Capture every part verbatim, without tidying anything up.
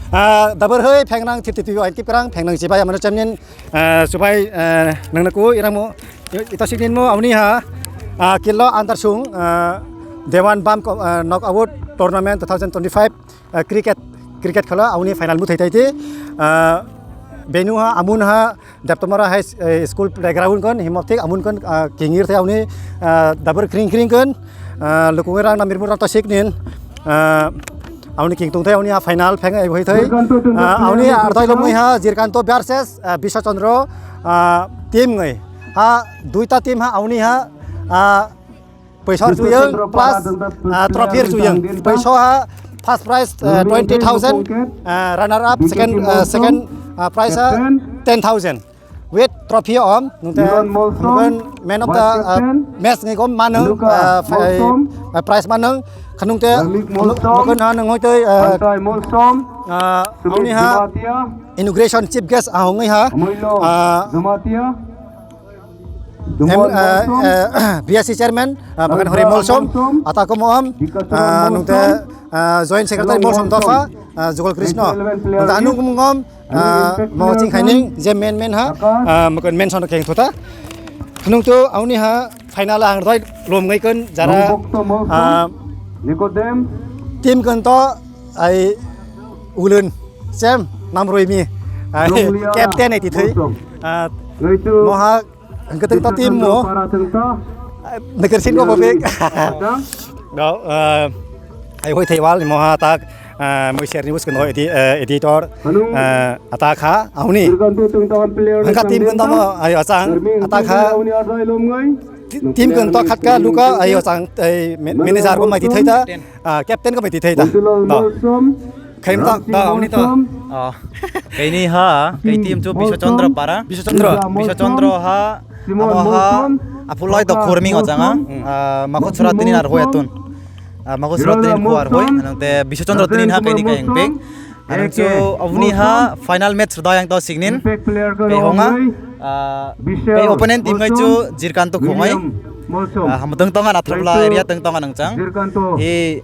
Ah, dabur hoi phengnang thirty two anti perang phengnang chibai amano chamnin, ah, chubai, ah, nangna ku iramo ito siknin mo amni ha, ah, kilo antar sung, ah, Dewan Bam ko-, ah, knockout tournament two thousand twenty-five, ah, cricket, cricket khela amni final mu thai thai ti, ah, venue ha amun ha Deptomara High S-, eh, School playground kon, himok thik amun kon, ah, kingir the auni, ah, dabur kring kring kon, ah, lukung rang namir mura to sik nin, ah, auni king tung the auni, ah, final pheng ai bhoi thai. Ah, auni ardai lomoi ha Jirkanto versus, ah, Biswa Chandra, ah, team ngai. Ha, duita team ha auni ha, ah, Paisa chuyang plus, ah, trophy chuyang. Paisa ha first prize, ah, twenty thousand, ah, runner up second, ah, second, ah, prize ha ten thousand. With trophy om, nungte mukon man of the, ah, match ngai gom manung, ah, prize manung, khanungte mukon ha nung hoitoi, ah, ah, auni ha inauguration chief guest ahongai ha, ah, M, eh, eh, B S C chairman, ah, Bagan Hori Molsom, Atakom Om, ah, nungte, ah, Joint Secretary Molsom Dopha, ah, Jugal Krishna. Nungte anung kumung om, ah, mo ching khaining, je men men ha, ah, mukon mention keng thota. Nungtu auni ha final ang roi lom ngai kon jara, ah, team kon to ai ulun sem nam roi mi, ai captain ai ti thai, ah, moha Ang kata kata team mo. Nakar sin ko bobek. Gau, eh, ai hoi thai wal mo ha tak, eh, mo share news ko edi-, eh, editor, eh, ata kha, auni. Hangka team kan tamo, ayo asang, ata kha. Ti-, team kan to khat ka luka, ayo asang, eh, ma-, manager ko mai ti thai ta, ah, captain ko mai ti thai ta. Khaim ta, ta, oni ta. Oh. Kaini ha, kai team chu Biswa Chandra para. Biswa Chandra. Biswa Chandra ha, abo ha, aphulai to khurming o changa. Hmm. Ah, makho chura tinin ar hoi atun. Ah, makho chura tinin khu ar hoi. Nang te Biswa Chandra tinin ha kaini kai engpek. Anang chu abuni ha final match da yang to signin. Kai honga. Ah, kai opponent team ngai chu Jirkanto khongai. Ah, hamtang tonga na thrapla area tang tonga nang chang. Hi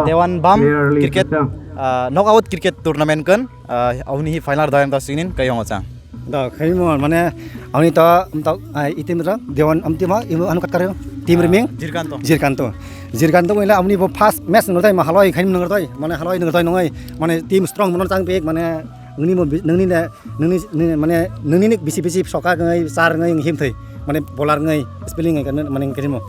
Dewan Bam cricket, ah, knockout cricket tournament kan, ah, auni hi final da yang to signin kai honga chang. Da, khaimo, mane, auni to, um, to, ah, itim ra, Dewan, um, tima, imu anu kat karyo, team riming? Jirkanto. Jirkanto. Jirkanto wngla auni bo first match nangtai, ma haloi khaim nangtai, mane haloi nangtai nongai, mane team strong mono chang pek, mane, nangni mo bi-, nangni ne, nangni, nangni, mane, nangni nik bisi bisi soka ngai, sar ngai, him thai, mane, bowler ngai, spelling ngai, kan, mane, khaimo.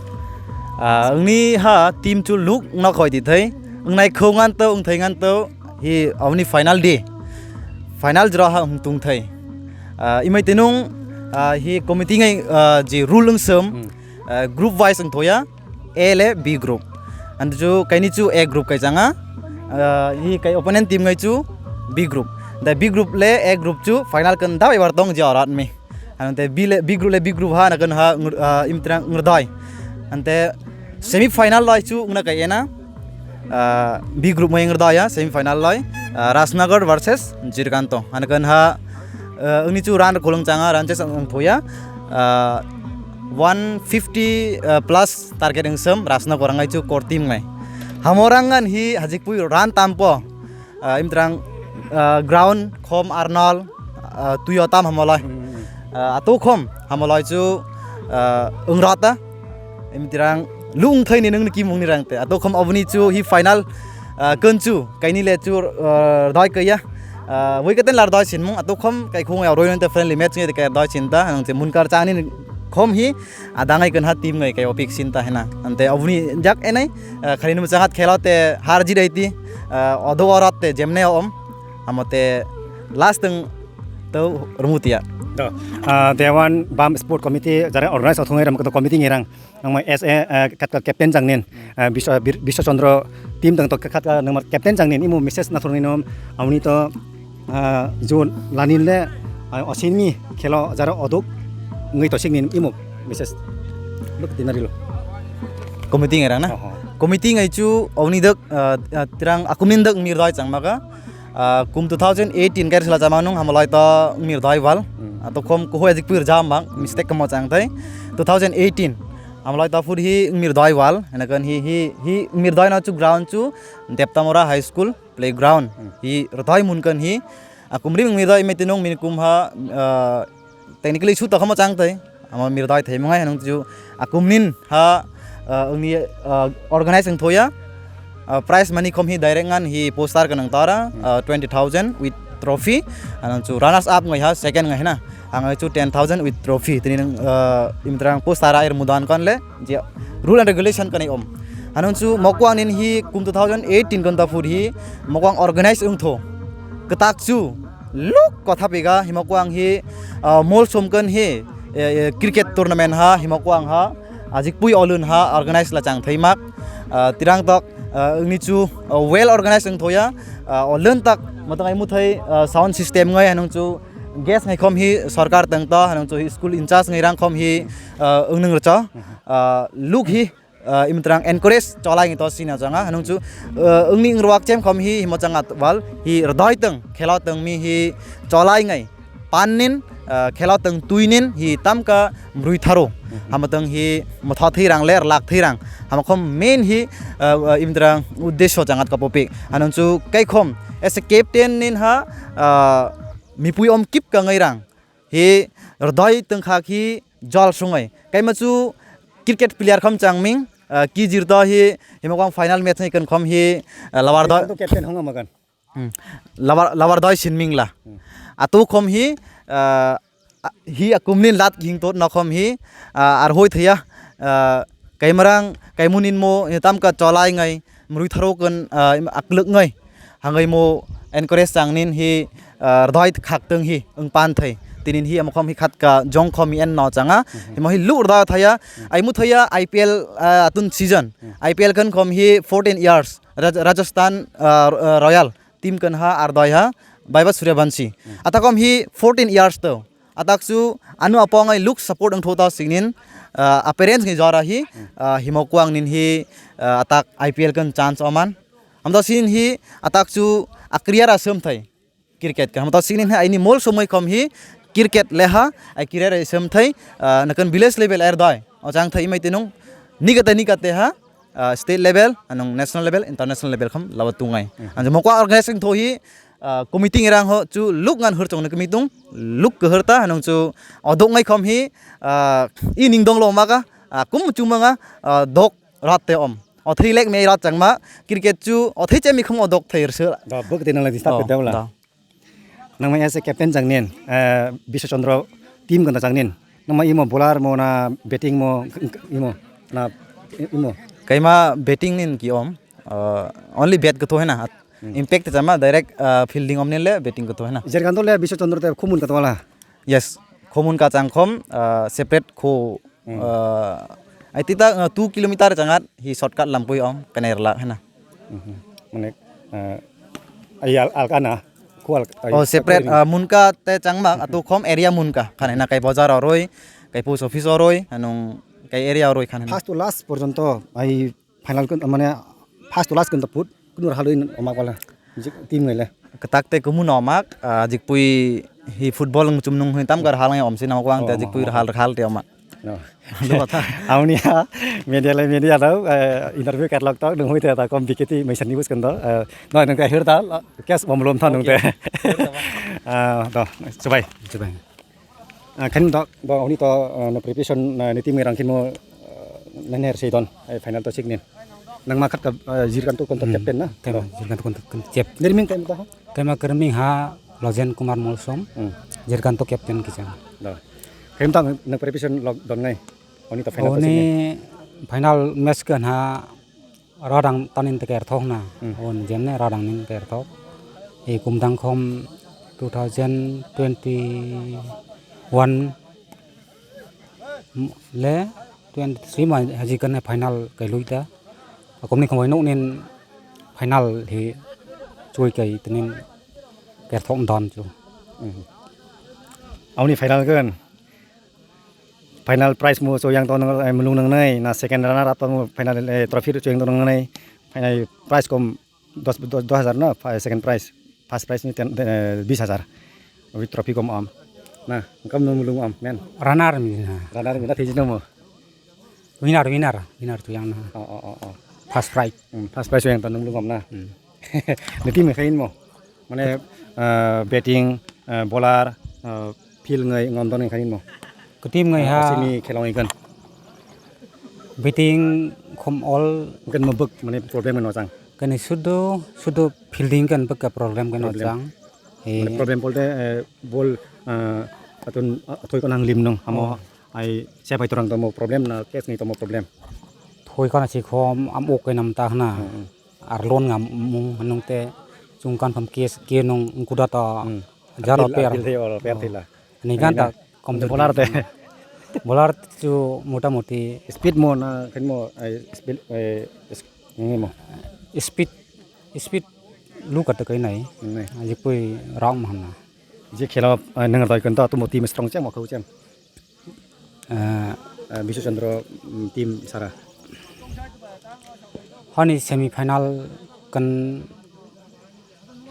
Ah, wngni ha team chu luk nok hoi di thai, wngnai khou ngan to, wngthai ngan to, hi, auni final day. Final jora ha hung tung thai. Ah, imai tenung, ah, hi committee ngai, ah, ji rule wng sem, hmm, ah, group wise wng thoya, A le B group. And chu kaini chu A group kai changa, ah, hi kai opponent team ngai chu B group. Da B group le A group chu final kan da ebar tong ji orat mi. Ante B le, B group le B group ha na kan ha ngur-, ah, imtrang ngurdai. Ante semi final lai chu ngna kai ena. Ah, B group mai ngurdai ya semi final lai. Ah, Rajnagar versus Jirkanto. Ana kan ha, ah, wngni chu run kolong changa run chesa wng thoya. Ah, one fifty, ah, plus target wng sem Rajnagar ngai chu core team ngai. Hamorang ngan hi hajikpui run tampo. Ah, imtrang, ah, ground khom arnal, ah, tuyo tam hamolai. Hmm. Ah, atu khom hamolai chu, ah, wngrata. Imtrang lung thai ni nung ni kimung ni rang te. Atu khom abuni chu hi final, ah, kun chu kaini le chu, ah, doi kaya. Ah, wui katen lar doi sin mung atu khom kai khung ya roi nang te friendly match ngi te kai doi sin ta. Nang te munkar chang ni khom hi Adangai kan ha team ngai kai opik sin ta hena. Ante abuni jak enai, ah, khani nung changat khela te har ji dai ti, ah, odo orat te jemne om. Amo te last teng to rumutia. To, ah, Dewan Bam Sport Committee jara organize othungai ram to committee ngerang. Nang mai S A, ah, kat ka captain jang nen, ah, Biswa, Bir-, Biswa Chandra team tang to kat ka nang mar captain jang nen imo message na thurni nom amuni to Ah, jun lanin le, ah, osinmi khelo jaro oduk ngui tosik nin imo message. Luk dinarilo. Committee ngai rang na? Oho. Committee ngai chu oni dok, ah, ah, tirang akumin dok mir doi chang maka. Ah, kum two thousand eighteen kair sila chama nung hamalai to mir doi wal. Hmm. Ah, to kom kuhu edik pir jam bang, mistake kamo chang thai. Two thousand eighteen hamalai to phur hi mir doi wal. Enakan hi, hi, hi mir doi no chu ground chu Deptamora High School. playground hi rwdai munkon hi. Akumri mung mirwdai maitinung mini kumha, ah, technically shoot tokhomo chang tai. Amo mirwdai thai mungai hanung chu akumnin ha, ah, ungni, ah, organize wng thoya. Ah, prize money khom hi direct ngan hi poster kanang tara, ah, twenty thousand with trophy. Hanung chu runners up ngai ha, second ngai hina. Ang chu ten thousand with trophy. Tini nung, ah, imtrang poster air mudan kon le. Je rule and regulation kanai om. Hanung chu mokwang nin hi kum two thousand eighteen kon ta phur hi mokwang organize wng tho. Ketak chu luk kotha pega hi mokwang hi, ah, mol som kon hi, eh, eh, cricket tournament ha hi mokwang ha. Ajik pui olun ha organize la chang thai mak. Ah, tirang tok, ah, wngni chu, ah, well organize wng thoya. Ah, olun tak matang ai muthai, ah, sound system ngai hanung chu guest ngai khom hi sorkar tang ta hanung chu hi school in charge ngai rang khom hi, ah, wng nung rwcha. Ah, luk hi, ah, imtrang encourage cholai to sina janga hanung chu, ah, wngni wng ruak chem khom hi himo changa wal hi rwdai tang khela tang mi hi cholai ngai pan nin, ah, khela tang tui nin hi tamka mrui tharo. Hama tang hi motha thei rang ler lak thei rang. Hama khom main hi, ah, ah, imtrang uddesho jangat ka popik. Hanung chu kai khom as a captain nin ha, ah, mipui om kip ka ngai rang. Hi rwdai tang kha khi jol sungai. Kaima chu cricket player kham chang ming, ah, ki jir do hi himo kong final match ni kan khom hi, ah, labar do. Itu captain hong ama kan. Hmm. Labar, labar doi sin ming la. Hmm. Atu khom hi, ah, hi akumni lat ging tot na khom hi, ah, ar hoi thaya, ah, kaimarang, kaimunin mo, tam ka cholai ngai, mrui tharo kan, ah, akluk ngai. Hangai mo encourage chang nin hi, ah, rdoi khak teng hi, ang pan thai. Tinin hi ama khom hi khat ka jong khom hi en no changa. Hmm. Himo hi lu rdoi thaya, hmm, ai mu thaya I P L, ah, atun season. Hmm. I P L kan khom hi fourteen years. Raj-, Rajasthan, ah, Royal. Team kan ha ardoi ha, Baiba Suryavanshi. Hmm. Atakom hi fourteen years to. Atak chu anu apo ngai look support ang thota singnin, ah, a parents ngai jora hi, hmm, ah, himo kuang nin hi, ah, atak I P L kan chance oman. Amta sin hi atak chu a career a sum thai cricket ka. Amta singnin hi aini mol somoi kom hi cricket leha, ai career a sum thai, ah, nakan village level er doi. O chang thai mai tinung, nikate nikate ha, ah, state level, anung national level, international level kham lawa tungai. Hmm. Anjo mokwa organizing tho hi, ah, committee ngi rang ho chu luk ngan hur chong na committee tung, luk ke hur ta, anung chu odok ngai kham hi, ah, i ning dong lo ma ka, ah, kum chu ma nga, ah, dok rat te om. Othri lek me rat chang ma, cricket chu othri che mi kham odok thai rse. Da, buk te nang la disturb, oh, pe daw la. Da. Nangma as a captain chang nin, eh, Biswa Chandra team ganda chang nin. Nangma imo bowler mo na batting mo, imo na imo. Kaima batting nin ki om, eh, only bat ko to hai na, hmm, impact chama direct, eh, fielding om nin le batting ko to hai na. Jergando le Biswa Chandra te khumun ka to wala. Yes, khumun ka chang khom, eh, separate khu Hmm. Ah, ai tita, ah, two kilometer changat hi shortcut lampui om, kanai rwlak hena. Mhm. Mane, ah, ai al-, alka na, khu al-, ai Oh, separate, separate ni. Ah, Munka te changma, Mhm. Atu khom area Munka, khana hena kai bazar oroi, kai post office oroi, anung kai area oroi khana hena. First to last porjonto, ai final kun, mane, first to last kun to put, kun haloi omak wala, jik team ngai le. Ketak te kumu no omak, ah, jikpui hi football nung chum nung hi tam kar hal ngai om si nang kwang te Oh, jikpui oh, hal, oh. Hal te omak. No. Dua ta. Amni ha, media le media dau, eh, interview katlok tok, nung hui te ta kom bikiti, mai sani bus kendo, eh, no, nung ka hir ta, kes bom lom ta nung te. Okay. Ah, to, chubai. Chubai. Ah, khen dok, bo oni to, ah, no preparation, ah, ni team rang khin mo, ah, nang her sei don, eh, final to sik nin. Nang ma khat ka, ah, Jirkan to kon to Hmm. Captain na? Tem, To. Jirkan to kon to, kon to cap. Nirming tem to ha? Tema kerming ha Lojen Kumar Molsom, Hmm. Jirkan to captain kichang. Do. Khen to nang preparation log don ngai. Oni to final to sik nin. Oni final match kan ha Radang tanin te kerthok na, Hmm. on jemne radang nin kerthok. E kumdang khom two thousand twenty-one le twenty-three ma haji kane final kai lui ta. Akomni khom nuk nin final hi chui kai tinin kerthok don chu. Hmm. Auni final kan Final prize mo choyang to nang, eh, mulung nang nai, na second runner up to mo final, eh, trophy choyang to nang nai. Final prize kom dos, dos, dos hajar na, fi-, second prize. First prize ni ten, eh, bis hajar. Obi trophy kom am. Na, engkam nang mulung am, men. Runner mi na. Runner mi na, thiji nang mo. Winner, winner, winner choyang na. Oh, oh, oh, oh. First prize. Hmm, first prize choyang to nang mulung am na. Hmm. Niti mekhain mo. Mane, ah, batting, ah, bowler, ah, field ngai ngam don khain mo. Kutim ngai ha. Simi khelong ikan. Batting khom all. Mungkin mebek mane problem no jang. Kani sudu, sudu fielding kan bek problem kan jang. Mane problem bolte, eh, ball, ah, atun, ah, thoi ko nang lim nung. Amo ai siapai torang tomo problem na catch ni tomo problem. Thoi kana si khom am ok kai nam ta hna. Ar lon ngam mung nung te chung kan pham case ke nung kuda ta jaro per. Appeal thei oro per thei la. Ni gan ta kom bowler te. Bowler chu mota moti. Speed mo na khen mo ai speed, eh, ni mo. Speed, speed lu ka ta kai nai. Nai. Aji pui rong ma hna. Je khela, eh, nang doi kan ta tu mo team strong chang mo khau chang. Eh, Bisu Chandra, mm, team sara. Hani semi final kan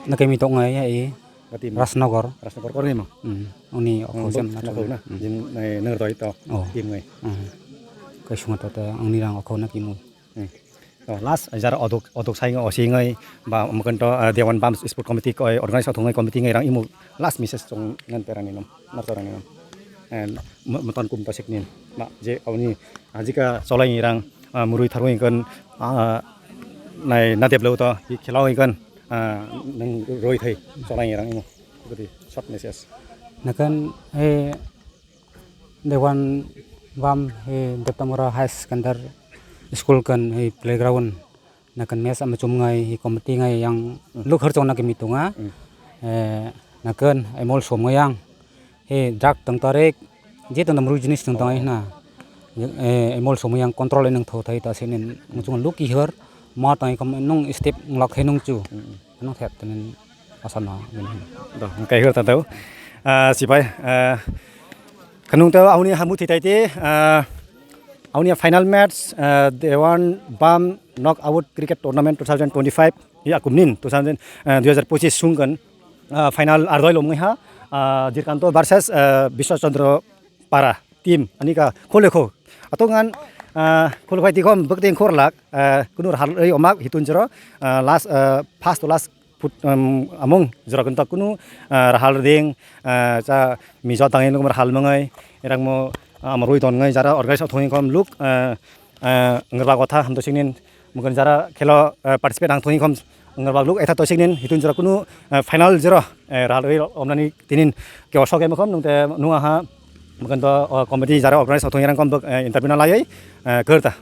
nakemi tok ngai ya i Ba team Rasnagar. Rasnagar kor ni mo. Hmm, uni Hmm, okho sem buk na nakho na. Hmm. Jin, eh, nang doi to Oh. Team ngai. Hmm. Kai sunga to to ang ni rang okho na kimu. Hmm. Oh, last jara odok, odok sai o singai ba mukun to, ah, Dewan Bam Sport Committee ko, eh, organize thongai committee ngai rang imu last message chong nan perani nom, nar perani nom. And mo-, motan kum ta siknin. Ma je auni ajika cholai rang, ah, murui tharwi kan, ah, nai na deblo to, i khelawai kan, ah, nang roi thai cholai rang imu. Gudi short message. Nakan, eh, Dewan Bam he Deptamura High Secondary School kan he playground nakan match ama chum ngai he committee ngai yang Hmm. luk har chong na kimi tunga. Hmm. Eh, nakan emol som ngai yang he drug tang tarik je tang muru jinis tang tang Oh. na. Eh, emol som yang control nang tho thai ta senen Hmm. chung luk ki har ma tang kom nung step nglak he nung chu. Hmm. Ano khet tenen asana gini. Do, hingkai hur tadau. Ah, sipai, ah, kanung tau auni hamu thitai te, ah, auni final match, ah, Dewan Bam Knockout Cricket Tournament two thousand twenty-five, ya, kumnin, two thousand, ah, dui hajar pochis sungkan, ah, final ardoi lomngai ha, ah, Jirkanto versus, ah, Biswa Chandra Para team, ani ka khole kho. Atongan, ah, khole phai tikhom bwkteng khor lak, ah, kunu rahal oi omak hitun jero, ah, last, ah, first to last put, um, amung jero kinto kunu, ah, rahal ding, ah, cha mijo tangin kum rahal mangai, erang mo, ah, amrui ton ngai jara organize thongin kom luk, ah, ah, ngerba kotha hamto singnin mungkin jara khelo, ah, participate ang thongin kom ngerba luk etha to singnin hitun jero kunu, ah, final jero, eh, rahal oi omnani tinin ke osok em kom nungte nunga ha. Mukhan to, o, committee jara organize thong yang kom, eh, interview na layai, eh, kerta.